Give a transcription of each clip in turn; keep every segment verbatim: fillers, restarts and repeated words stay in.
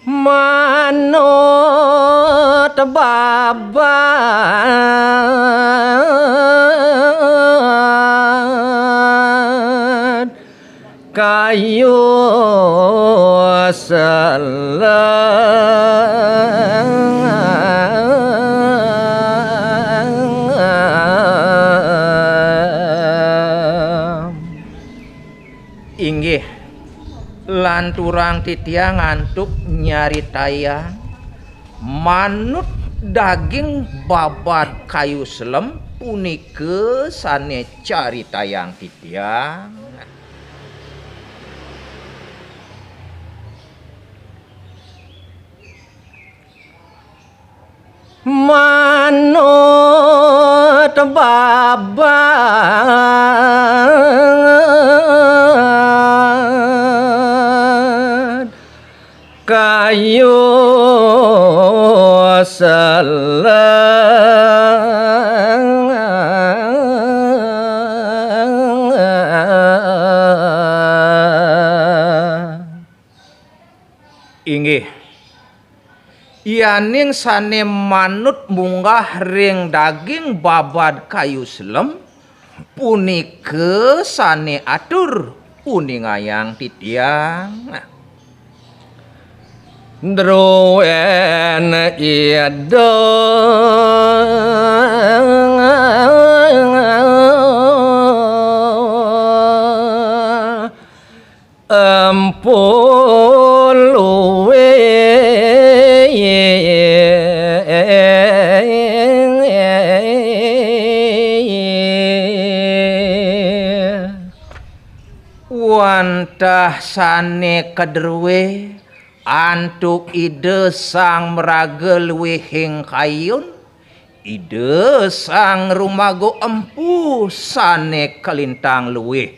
Manut babad kayu selem. Inggih, lanturang titiang antuk nyaritayang manut daging babad kayu selem punika sane caritayang titiang. Manut babad kayu selem. Inggih. Yaning sane manut munggah ring daging babad kayu selem, punika sane atur uningayang titiang. Druwen Ida Empu luwih. Wantah sane kadruwe antuk Ida Sang Maraga Luihing Kayun, Ida Sang Rumaga Empu sane kalintang luwih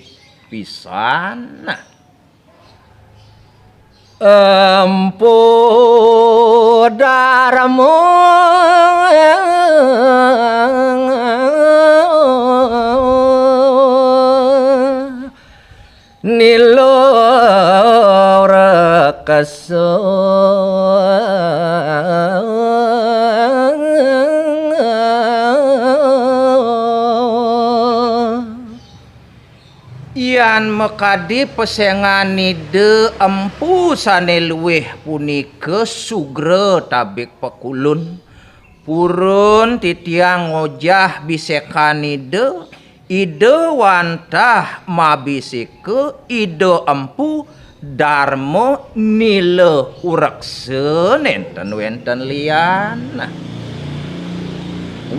pisan. Empu Darma Nila Rakasa. Yan makadi pesengan Ida Empu sane luwih punika sugra tabik pakulun, purun titiang ngojah bisekan Ida, Ida wantah mabiseka Ida Empu Darma Nila Ureksa nenten wenten lian.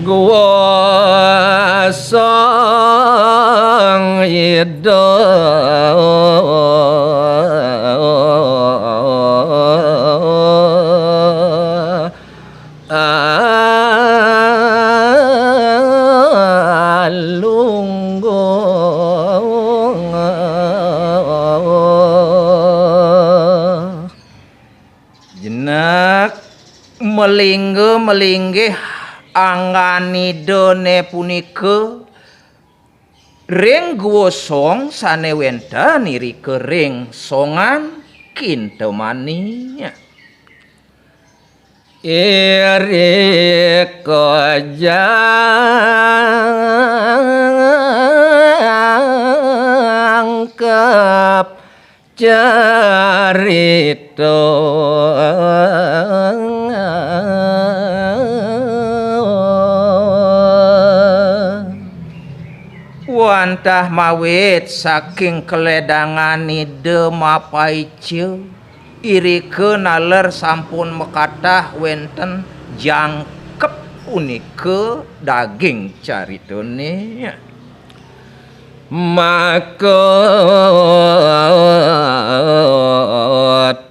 Guwa Sang Ida Alunggung. Jenek malingga malinggih anggan Idane punika ring Guwa Song sane wenten irika ring Songan Kintamani. Irika jangkep carita. Wantah mawit saking kaledangan Ida mapaica, irika naler sampun makatah wenten jangkep punika daging caritane. Maka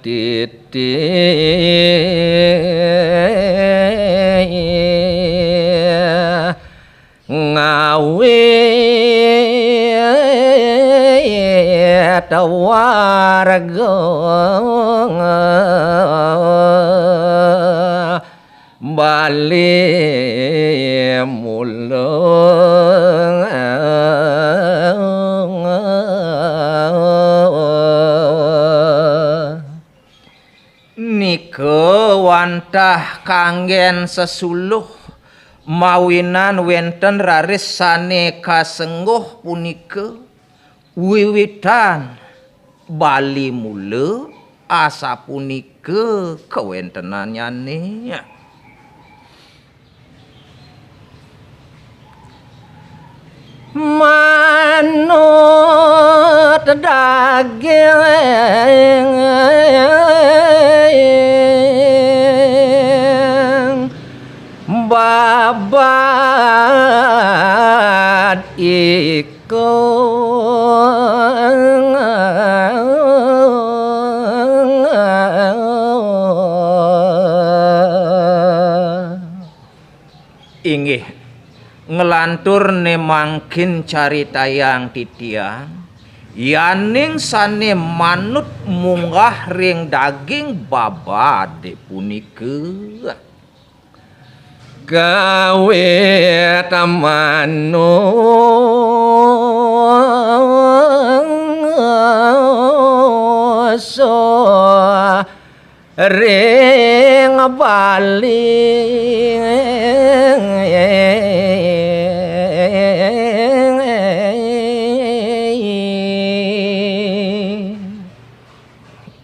titi ngawit warga Bali mula. Nika Wantah kanggen sesuluh mawinan wenten raris sane kasengguh punika, wiwitan Bali Mula asapunika kawentenannyane. Manut daging babad iku. Inggih, nglantur ne mangkin caritayang titiang, yaning sane manut munggah ring daging babade punika. Kawit manusa ring Bali.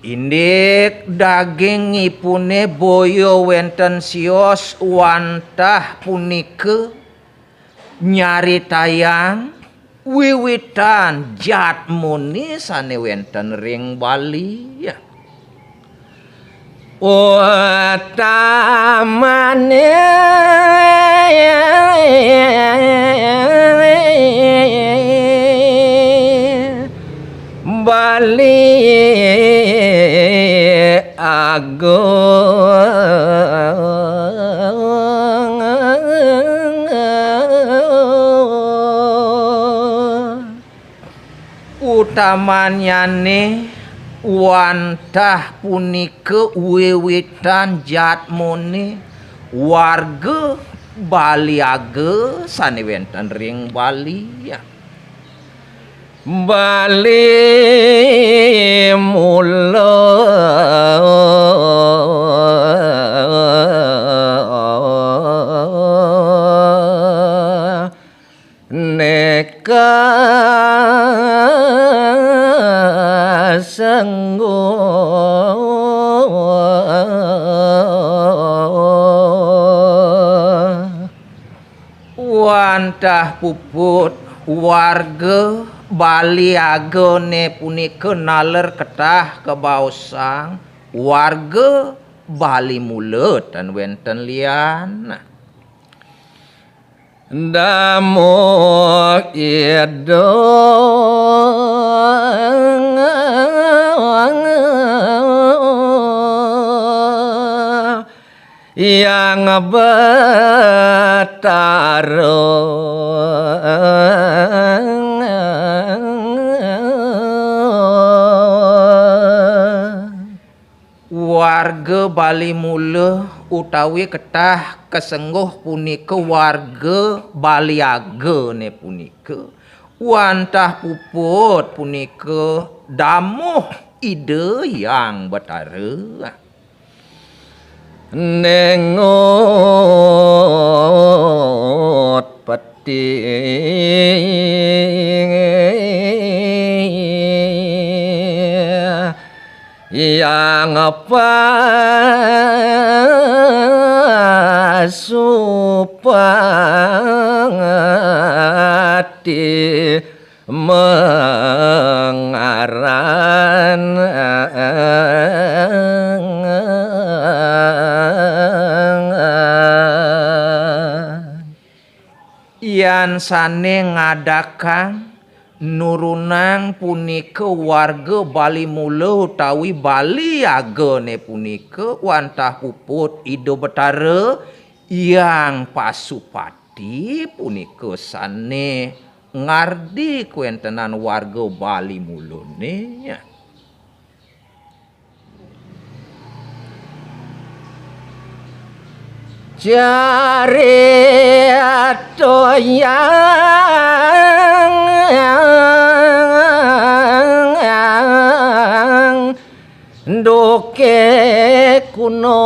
Indik dagingipune boya wenten sios wantah punika nyaritayang wiwitan jatmune sane wenten ring Bali. Utamane Bali Agung. Utamannyane wantah punika wiwitan jatmone warga Bali Aga sane wenten ring Bali. Bali Mula neka sengguh. Wantah puput warga Bali Agane punika naler ketah kabaosang warga Bali Mula tan wenten lian. Damuh Ida Hyang Batara. Warga Bali Mula utawi ketah kasengguh punika warga Bali Agane punika, wantah puput punika damuh Ida Hyang Batara. Nengut peti Hyang Pasupati mengaran. Yan sane ngadakang nurunang punika warga Bali Mula utawi Bali Agane punika wantah puput Ida Betara Hyang Pasupati punika sane ngardi kawentenan warga Bali Mulane. Carita yang Duke kuno.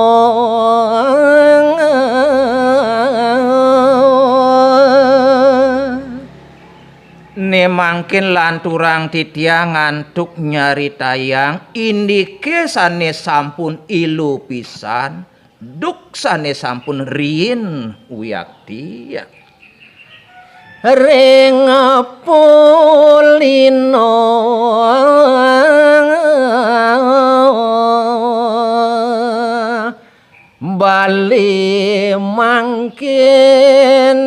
Né mangkin lanturang titiang antuk nyaritayang indike sané sampun ilu pisan, duk sané sampun riin wiakti. Ring pulino Bali mangkin.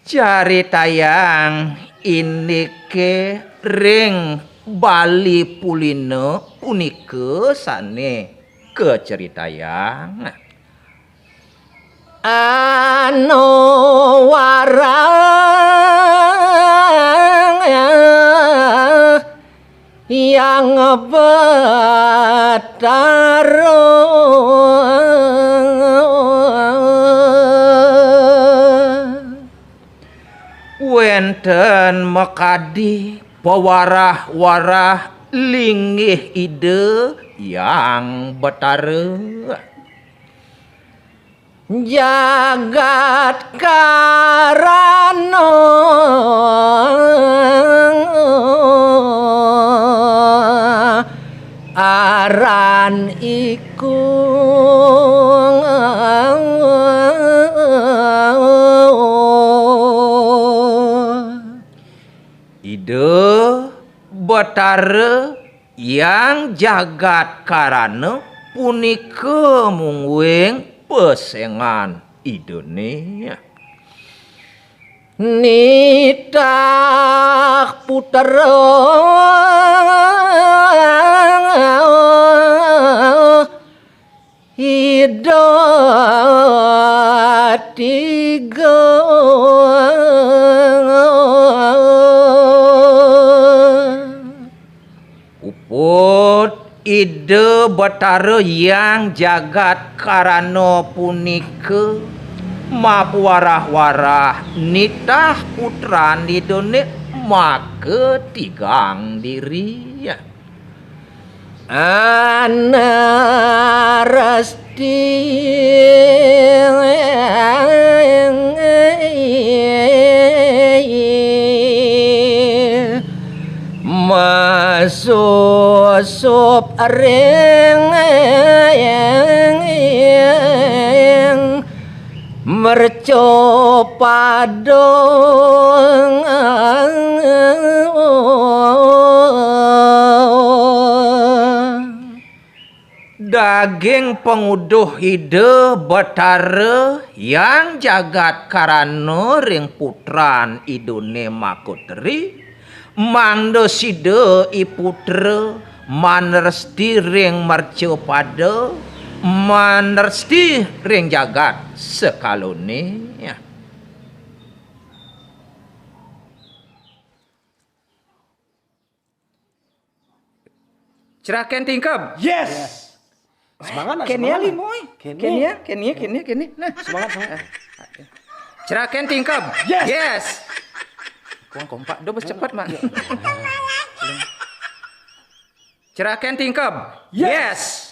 Caritayang indike ring Bali pulina punika sané kacaritayang. Anu warang Hyang Betara. Wénten makadi pawarah-warah linggih Ida Hyang Betara. Jagat Karana aran iku. Ida Betara Hyang Jagat Karana punika mungguing pesengan Idané. Nitah putra Ida tiga. Puput Ida Betara Hyang Jagat Karana punika mapuwarah-warah nitah putran Idané maka tigang diri. Anarasti masusup ring mercapada. Daging panguduh Ida Betara Hyang Jagat Karana ring putran Idané makutri, mangda sida i putra manresti ring mercapada, manresti ring jagat sakalané. Ceraken tingkeb. Yes. Semangat nak, Kenia semangat. Limoy. Kenia. Kenia, Kenia, Kenia, Kenia. Nah. Semangat, semangat. Ceraken tingkeb. Yes. Yes. Kurang kompak. Dah cepet, Mak. Ceraken tingkeb. Yes. Yes.